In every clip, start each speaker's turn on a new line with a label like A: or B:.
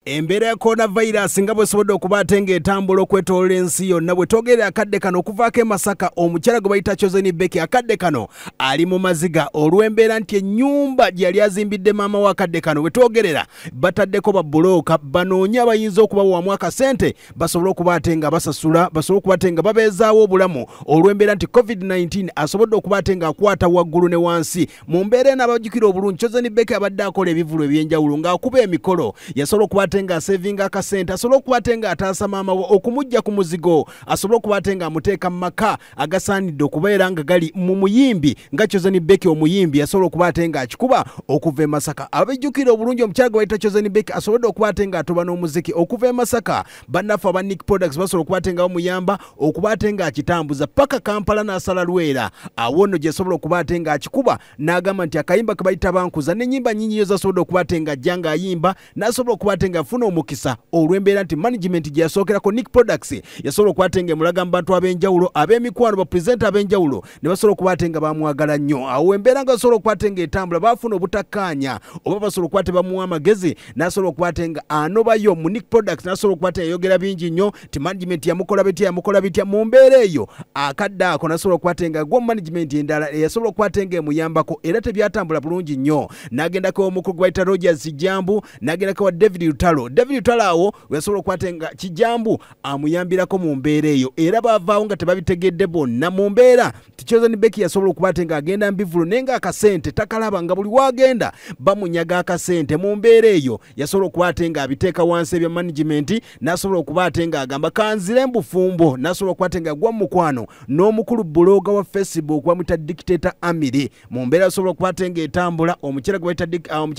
A: Embeera ya coronavirus nga bw'esobodde okuba ate ng'etambula okwetooloola ensi yonna, bwe twogerera akadde kano okuvaako e Masaka, omukyala gwe bayita Chosen Becky akadde kano ali mu maziga olw'embeera nti ennyumba gye yali azimbidde maama we akadde kano bwe twogerera bataddeko babbulooka banoonye abayinza okubawamu akasente basobole okuba ate nga basasula, basobole okuba ate nga babeezaawo obulamu olw'embeera nti COVID-19 asobodde okuba ate ng'akwata waggulu ne wansi. Mu mbeera eno abajjukira obulungi, Chosen Becky abadde akola ebivvulu eby'enjawulo ng'akuba emikolo, yasobola okuba ate ng'asevinga akasente asobole okuba ate ng'ataasa maama we okumujja ku muzigo, asobole okuba ate ng'amuteeka mu maka agasaanidde okubeera nga gali mu muyimbi nga Chosen Becky omuyimbi asobola okuba ate ng'akikuba okuva e Masaka. Abajjukira obulungi, omukyala gwe bayita Chosen Becky asobodde okuba ate ng'atoba n'omuziki okuva e Masaka. Bannaffe aba Nick Products basobola okuba ate nga bamuyamba okuba ate ng'akitambuza paka Kampala n'asala Lwera, awo nno gye asobola okuba ate ng'akikuba n'agamba nti akayimba ke bayita Bankuza n'ennyimba nnyingi yo zasobodde okuba ate ng'ajja ng'ayimba n'asobola okuba ate ng'afuna omukisa olw'embeera nti management gye yasookerako Nick Products yasobola okuba ate ng'emulaga mu bantu ab'enjawulo, ab'emikwano, bapurezidenti ab'enjawulo ne basobola okuba ate nga bamwagala nnyo. Awo embeera nga basobola okuba ate ng'etambula baafuna obutakkaanya oba basobola okuba ate bamuwa amagezi n'asobola okuba ate nga anobayo mu Nick Products n'asobola okuba ate yayogera bingi nnyo nti management yamukola bitya, yamukola bitya. Mu mbeera eyo akadde ako n'asobola okuba ate nga gwa management endala eyasobola okuba ate ng'emuyambako era tebyatambula bulungi nnyo, n'agendako omukulu gwe bayita Rogers Kijambu, n'agendako wa David Lutalo. David Lutalo awo weyasobola okuba ate nga Kijambu amuyambirako mu mbeera eyo, era baavaawo nga tebabitegedde bonna. Mu mbeera nti Chosen Becky yasobola okuba ate ng'agenda mbivvulu naye ng'akasente takalaba, nga buli wagenda bamunyaga akasente. Mu mbeera eyo yasobola okuba ate ng'abiteeka wansi ebya management n'asobola okuba ate ng'agamba kanzire mbufumbo, n'asobola okuba ate ng'agwa mu mukwano n'omukulu blogger wa Facebook bamuyita Dictator Amiri. Mu mbeera asobola okuba ate ng'etambula, omukyala gwe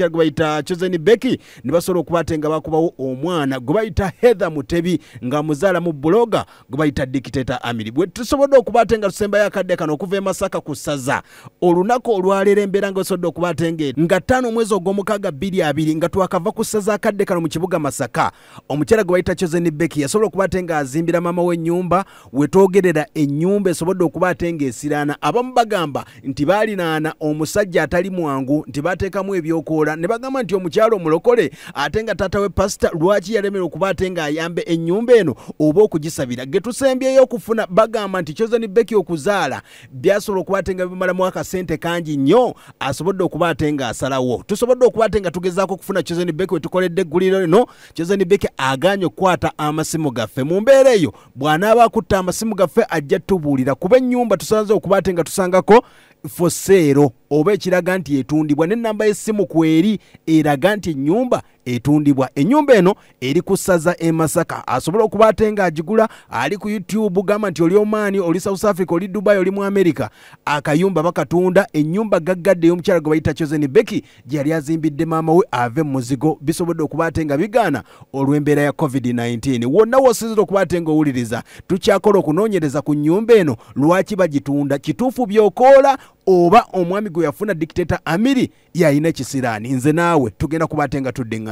A: bayita Chosen Becky ne basobola okuba ate nga bakubawo omwana gwe bayita Heather Mutebi ng'amuzaala mu blogger gwe bayita Dictator Amiri. Bwe tusobodde okuba ate nga tusembayo akadde kano okuva e Masaka ku ssaza, olunaku olwaleero embeera nga osobodde okuba ate nga 5 omwezi ogw'omukaaga 2020 nga twakava ku ssaza akadde kano mu kibuga Masaka, omukyala gwe bayita Chosen Becky yasobola okuba ate ng'azimbira maama w'ennyumba. Wetwogerera ennyumba esobodde okuba ate ng'esiraana. Abamu bagamba nti baalinaana omusajja atali mwangu, nti bateekamu ebyokoola ne bagamba nti omukyala omulokole ate nga taata we pasita lwaki yalemera okuba ate ng'ayamba ennyumba eno oba okugisabira. Ge tusembyeyo okufuna bagamba nti Chosen Becky okuzaala byasobola okuba ate nga bimalamu akasente kangi nnyo, asobodde okuba ate ng'asalawo. Tusobodde okuba ate nga tugezaako okufuna Chosen Becky we tukoledde egguliro lino. Chosen Becky agaanye okukwata amasimu gaffe. Mu mbeera eyo bw'anaaba akutta amasimu gaffe ajja tubuulira, kuba ennyumba tusanze okuba ate nga tusangako for sale oba ekiraga nti etundibwa n'ennamba y'essimu kweri eraga nti ennyumba etundibwa. Ennyumba eno eri ku ssaza e Masaka, asobola okuba ate ng'agigula ali ku YouTube, gamba nti oli Oman, oli South Africa, oli Dubai, oli mu America, akayumba bakatunda. Ennyumba gaggadde ey'omukyala gwe bayita Chosen Becky gye yali azimbidde maama we ave mu muzigo bisobodde okuba ate nga bigaana olw'embeera ya COVID-19. Wonna w'osinzira okuba ate ng'owuliriza, tukyakola okunoonyereza ku nnyumba eno lwaki bagitunda, kituufu byokoola oba omwami gwe yafuna Dictator Amiri yalina ekisiraani. Nze naawe tugenda kuba ate nga tuddiŋŋana.